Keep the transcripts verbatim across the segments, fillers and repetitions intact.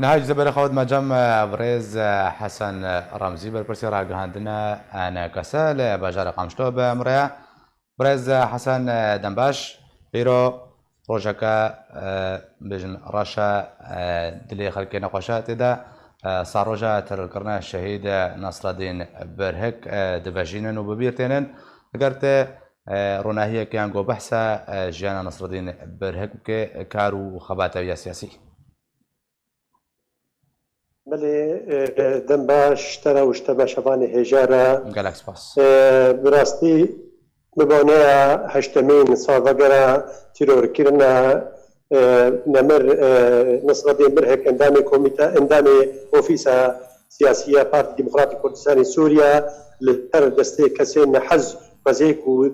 Niha ji zêberê xwe dime cem, e, birêz, e, Hesen Remzî, berpirsî ragihandina N K S li bajarê Qamişlo bi em re ye. Birêz, e, Hesen, e, dembaş, îro rojeke, e, bêjin reş e, e, dilê xelkê nexweş e tê de, e, sed roja têrkirina şehîd Nasreddîn Birhik, e, divejînin û bi bîr tênin. Eger tê, e, ronahiyeke yan ku behsa, e, jiyana Nasreddîn Birhik bike, kar û xebata wî ya siyasî. Belê, e, dem baş ji te re û ji temaşevanê hêja re. Gelek spas. E, bi rastî, bi boneya heştemîn salvegera tîrorkirina, e, nemir, e, Nasreddîn Birhik, endamê komîte, endamê ofîsa siyasî ya Partî Demokratîk Kurdistanê Sûriye, li ser destê kesên nehez xwezê ku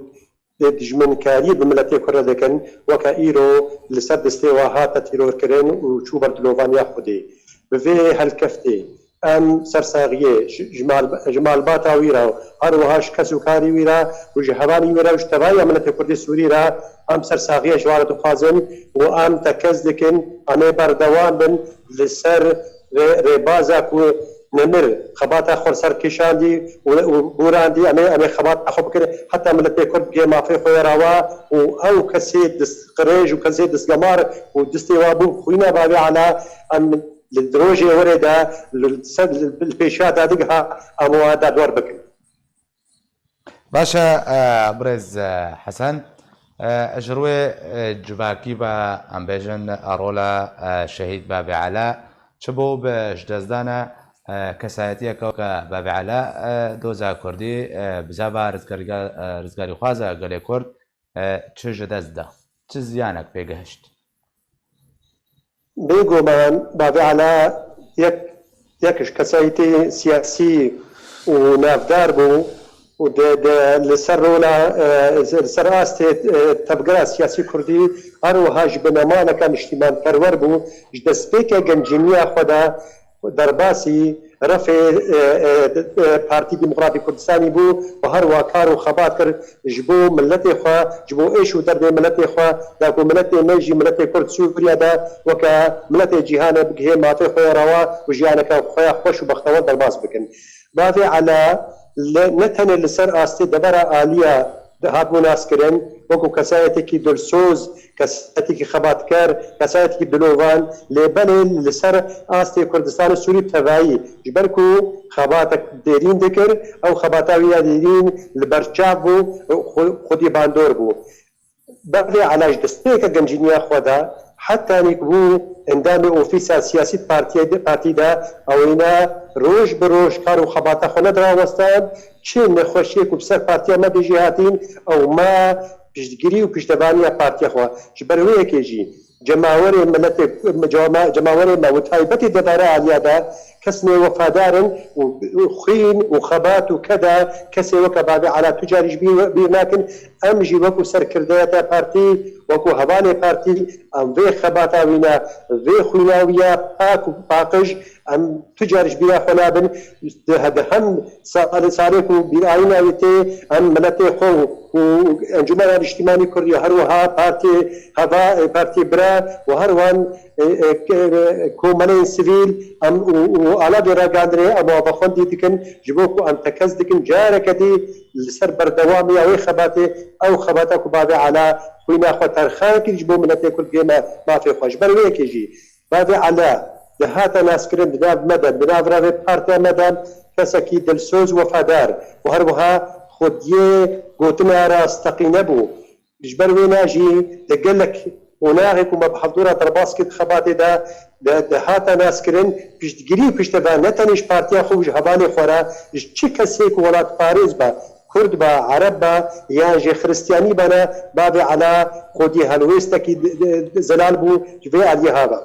dê dijminkariyê bi miletê xwe re dikin, weke îro li ser destê wa hate tîrorkirin û çû ber dilovaniya Xwedê. Bi vê helkeftê em sersaxiyê ji, ji mal, ji malbata wî re, her wiha ji kes û karî wî re û ji hevalî wî re û ji tevahiya miletê Kurdê Sûrî re em sersaxiya ji wan re dixwazin û em tekez dikin, em ê berdewam bin li ser rê-, rêbaza ku nemir xebata xwe li ser kişandî û, û borandî, em ê, em ê xebata xwe bikin, heta miletê Kurd bigihê mafê xwe yê rawa û ew kesê destqirêj û kesê destgemar û destê wa bû xwîna Bavê Ela, em li rojê werê de li ser, li pêşiya dadigeha em wan dadwer bikin. Baş e, e, birêz, e, Hesen. E, ji rûyê, e, civakî ve em bêjin, e, rola, e, şehîd Bavê Ela çi bû bi ji destdana, e, kesayetiyeke weke Bavê Ela, e, doza Kurdî, e, bizava rizgariga-, e, rizgarîxwaza gelê Kurd, e, çi ji dest da? Çi ziyanek pê gihişt? Bêguman Bavê Ela yek, yek ji kesayetê siyasî û navdar bû û di, di, li ser rola, e, li ser astê, e, tevgera siyasî Kurdî, her wiha ji binemaleke niştîmanperwer bû, ji destpêke gencîniya xwe de derbasî refê, e, e, e, Partî Demokratîk Kurdistanî bû û her wiha kar û xebat kir ji bo miletê xwe, ji bo êş û derdê miletê xwe, da ku miletê me jî, miletê Kurd Sûriye de weke miletê cîhanê bigihê mafê xwe ya rawa û jiyaneke xwe ya xweş û bextewar derbas bikin. Bavê Ela li, ne tenê li ser astê devera aliya hatibû naskirin, wekû kesayetekî dilsoz, kesayetekî xebatker, kesayetekî dilovan, lê belê li ser astê Kurdistanê Sûrî bi tevayî, ji ber ku xebatek dêrîn dikir, ew xebata wî ya dêrîn li ber çav bû, xwe-, xwedî bandor bû. Bavê Ela ji destpêka gencîniya xwe de, hetanî ku bû endamê ofîsa siyasî partiyê de, partî de, ewîna roj bi roj kar û xebata xwe nedirawestan, çi nexweşiyê ku bi ser partiya me de jî hatîn, ew ma piştgirî û piştevaniya partiya xwe. Ji ber wê yekê jî cemawerê miletê, cema-, cemawerê me û taybetî devera aliya de kesnê wefadar in û, û xwîn û xebat û keda kesê weke Bavê Ela tu carî ji bîr, bîr nakin. Em jî wekû serkirdeyeta partî, wekû hevalê partî, em vê xebata wî ne, vê xwîna wî ya pak û paqij, em tu car ji bîra xwe nabin. Di, di hem sal-, salê ku bîrayîna wî tê, em miletê xwe û, û Encûmena Niştîmanî Kurdî, her wiha partiyê heva, partiyê bira û her wan, e, e, ke-, e, komeleyên sivîl, em û, û alavê ragihandinê em ava xwendî dikin, ji bo ku em tekez dikin, careke dî li ser berdewamiya wê xebatê, ew xebata ku Bavê Ela xwîna xwe terxan kir ji bo miletê Kurd bigihê mafê xwe. Ji ber wê yekê jî Bavê Ela dihate naskirin di nav me de, di nav revê partiya me de kesekî dilsoz, wefadar û her wiha xwediyê gotina rasteqîne bû. Ji ber wê ne jî di gelek qonaxê ku me bi hevdû re derbas kir di xebatê de, de, dihate naskirin, piştgirî û pişteva ne tenê ji partiya xwe û ji hevalê xwe re, ji çi kesê ku welatparêz be, Kurd be, Ereb be, yan jî Xiristiyanî be ne, Bavê Ela xwedî helwêstekî di, di, di zelal bû ji vê aliyê hava.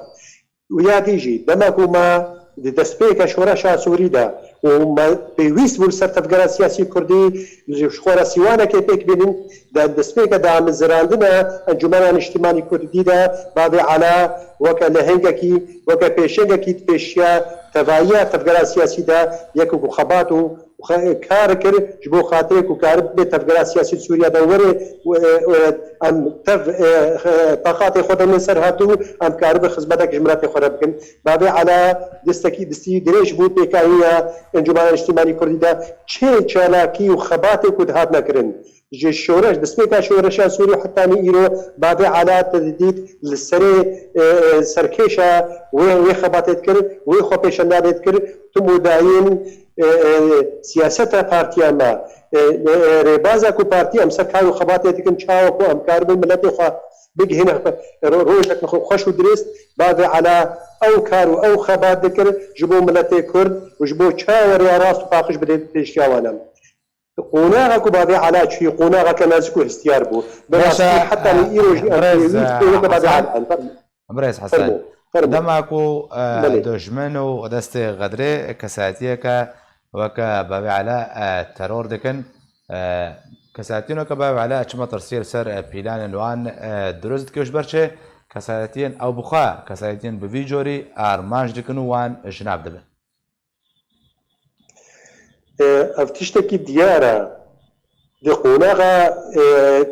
Û ya dî jî, dema ku me di destpêka şoreşa Sûrî de û me pêwîst bû li ser tevgera siyasî Kurdî ji xwe re sîwanekê pêk bînin, di destpêka damezirandina Encûmena Niştîmanî Kurdî de Bavê Ela weke lehengekî, weke pêşengekî di pêşiya tevahiya tevgera siyasî de yek ku xebat û kar kir ji bo xatirê ku karibe tevgera siyasî Sûriye de were û, e, e, em tev, e, e, taqatê xwe de ne ser hatî û em karibe xizmetek ji miletê xwe re bikin. Bavê Ela destekî distî dirêj bû pêkaniya Encûmena Niştimanî Kurdî de çê çalakî û xebatê ku dihatine kirin. Ji şoreş, destpêka şoreşa Sûrî hetanî îro Bavê Ela te didît li serê, e, e, serkêşa wê, wê xebatê dikir, wê xwepêşandanê dikir, tim û dayîn, e, e, siyaseta partiya me, e, e, e, rêbaza ku partiya em ser kar û xebatê dikin, çawa ku em karibin miletê xwe bigihîne xwe, ro-, rojek xwe xweş û dirêst, Bavê Ela ew kar û ew xebat dikir ji bo miletê Kurd û ji bo çawa rêya rast û paqij bidê pêşiya wan e. Qonaxa ku Bavê Ela çûyî, qonaxeke nezik û hestiyar bû. Bi Baş e, rastî heta e, min îro jî em birêz, pêwîst e, weke Bavê Hesen. Ela. Birêz Hesen, Fermo, fermo. Dema ku, e, Belê. Dojmin û destê xedrê kesayetiyeke weke Bavê Ela, e, teror dikin, e, kesayetiyên weke Bavê Ela çi metirsiyê li ser, e, pîlanên wan, e, dirust dike ji ber çi kesayetiyên ew bi xwe, kesayetiyên bi vî corî armanc dikin û wan ji nav dibin. E, ev tiştekî diyar e. Di qonaxa, e,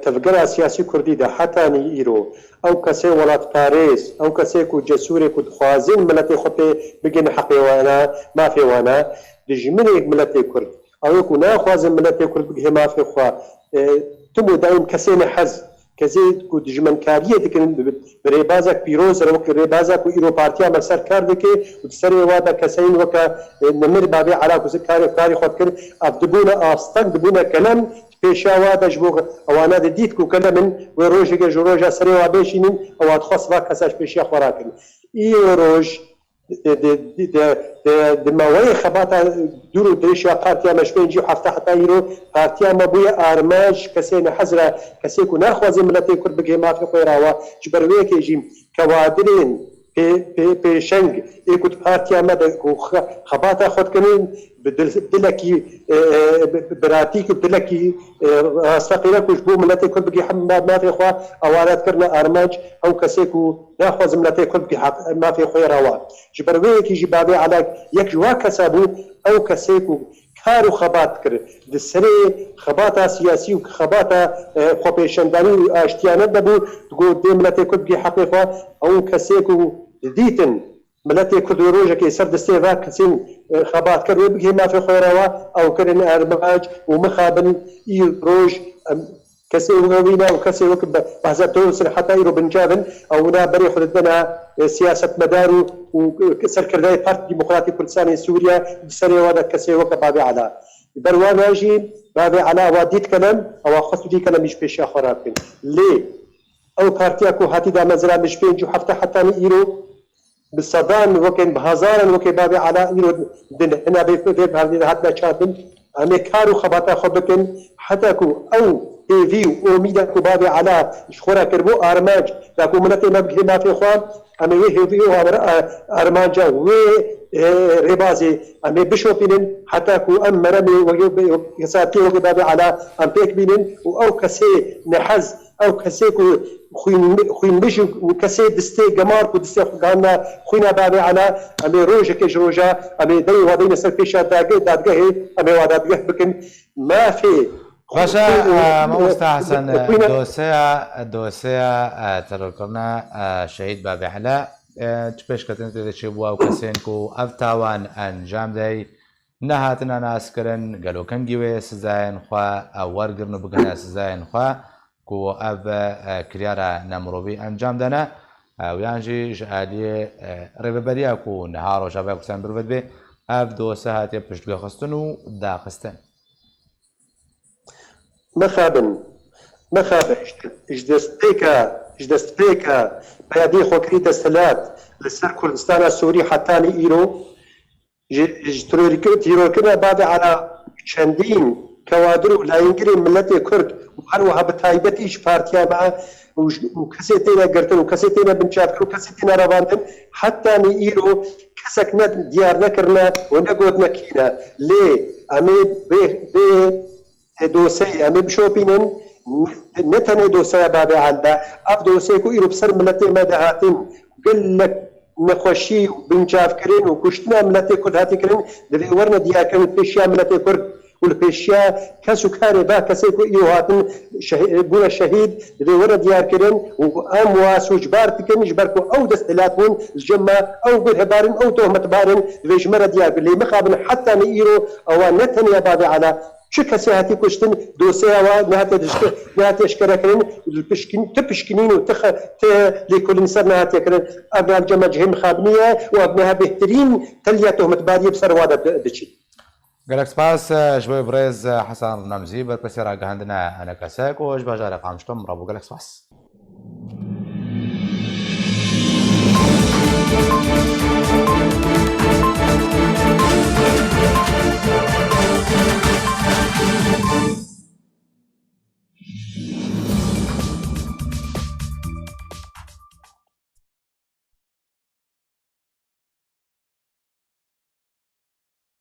tevgera siyasî kurdî de hetanî îro ew kesê welatparêz, ew kesê ku cesûrê ku dixwazin miletê xwe pê bigihînin heqê wan e, mafê wan e, dijminê miletê kurd, ew ê ku naxwazin miletê kurd bigihê mafê xwe, e, tim û daîm kesê nehez, kesê ku dijmenkariyê dikin, bi, bi rêbazek pîroz re, wek rêbaza ku îro partiya me ser kar dike û di serê wa de keseyên weke, e, Nemir Bavê Ela ku karê, karê xwe dikir, ev dibûne asteng, dibûne kelem, di pêşiya wa de ji bo ewana didît ku kelem in, wê rojeke ji roja serê wa bêşînin, ewa dixwest va kesa ji pêşiya xwe rakin. Îro roj, di, di, di, di, di, di maweyê xebata dûr û dirêj ya partiya me ji pêncî û heft heta îro, partiya me bûye armanc kesê nehez re, kesê ku naxwaze miletê Kurd bigihê mafê xwe ra wa. Ji ber wê yekê jî kewadirên pê-, pê-, pêşeng ê ku di partiya me de ku xe-, xebata xwe dikirin, bi dil-, dilekî, e, e, bi, bi biratî ku dilekî, e, rasteqîne ku ji bo miletê Kurd bigihê hem-, mafê xwe, ewana dikirine armanc ew kesê ku naxwaze miletê Kurd bigihê heq-, mafê xwe ra wa. Ji ber wê yekî jî Bavê Ela yek ji wa kesa bû, ew kesê ku kar û xebat dikir. Di serê xebata siyasî û xebata, e, xwepêşandanî û aştiyane de bû, digot dê miletê Kurd bigihê heqê xwe, ew kesê ku didîtin miletê Kurd wê rojekê ser destê va kesên, e, xebatkar wê bigihê mafê xwe re wa, ew kirin armanc û mixabin î roj, em, kesê weke wî ne û kesê weke be-, behsa terorist in heta îro bincav in, ew wina berê xwe didine, e, siyasetmedar û, û, e, serkirdeyê Partî Demokratîk Kurdistanê Sûriye di serê wa de kesê weke Bavê Ela. Ber wana jî Bavê Ela ewa dît kelem, ewa xwest vî kelemî ji pêşiya xwe rakin. Lê ew partiya ku hatî damezrandin ji pêncî û heft hetanî îro, bi sedan wekên, bi hezaran wekê Bavê Ela îro din hina vê, vê bi hevdê de hatine çandin. Em ê kar û xebata xwe bikin, heta ku ew hêvî û omîda ku Bavê Ela ji xwe re kiribû, armanc, da ku miletê me bigihê mafê xwe, em ê wê hêvî û amre-, a-, armanca wê, e, rêbazê em ê bişopînin, heta ku em meremê wekî, kesatiyê wekî Bavê Ela em pêk bînin û ew kesê nehez, ew kesê ku xwîn-, xwînmij û kesê distê gemar ku distê xwe gihana xwîna Bavê Ela, em ê rojekê ji roja, em ê derê wa deyne ser pêşa dage-, dadgehê, em ê wa dadgeh bikin. Mafê Baş e, xwe, e, mamosta Hesen, xwîna doseya, doseya, e, terorkirina, e, şehîd Bavê Ela, e, çi pêşketin tê de çêbû ew kesên ku ev tawan encam dey, nehatine naskirin, gelo kengî wê sizayên xwe, e, wergirin û bigihine sizayên xwe ku ev, e, kiryara nemirovî encam dane, e, û yan jî ji aliyê, e, rêveberiya ku niha Rojavaya Kurdistan bi rû ve dibe, ev dosye hatiye piştgûxistin û daxistin. Mixabin, mixabin, ji, ji destpêka, ji destpêka peyadî xwekirî desthilat li ser Kurdistana Sûrî hetanî îro, ji, ji terorîkir-, terorkirina Bavê Ela çendîn kewadir û layîngirên miletê Kurd û her wiha bi taybetî ji partiya me û ji, û kesê têne girtin û kesê têne binçavkirin û kesê têne revandin, hetanî îro kesek ne diyar nekirine û negotine kî ne. Lê em ê vê, vê e, dosyeyê em ê bişopînin, ne tenê dosyeya Bavê Ela, ev dosyeyê ku îro bi ser miletê me de hatin, gelek nexweşî û binçavkirin û kuştina miletê Kurd hatî kirin, divê werine diyarkirin li pêşiya miletê Kurd û li pêşiya kes û karê ba kesê ku îro hatin şehî-, bûne şehîd, divê were diyarkirin û em wa sûcbar dikin, ji ber ku ew desthilat bûn, ji cem me ew guhdarî ne, ew tohmetbarî ne, divê ji me re diyar bin. Lê mixabin heta ne îro ewa ne tenê Bavê Ela, çi kesê hatî kuştin, dosyeya wa nehatiye dişt-, nehatiye eşkerekirin, li pişkin-, ti pişkinîn û ti xe-, ti lêkolîn ser nehatiye kirin. Ev navce me cihê mixabinî ye û ev niha bêhtirîn teliya tohmetbariyê bi ser wa de di-, diçî. Gelek spas, e, ji bo birêz, e, Hesan Namzî, berpirsê ragihandine Enekesek û ji bajarê Qamşlo re bû. Gelek spas.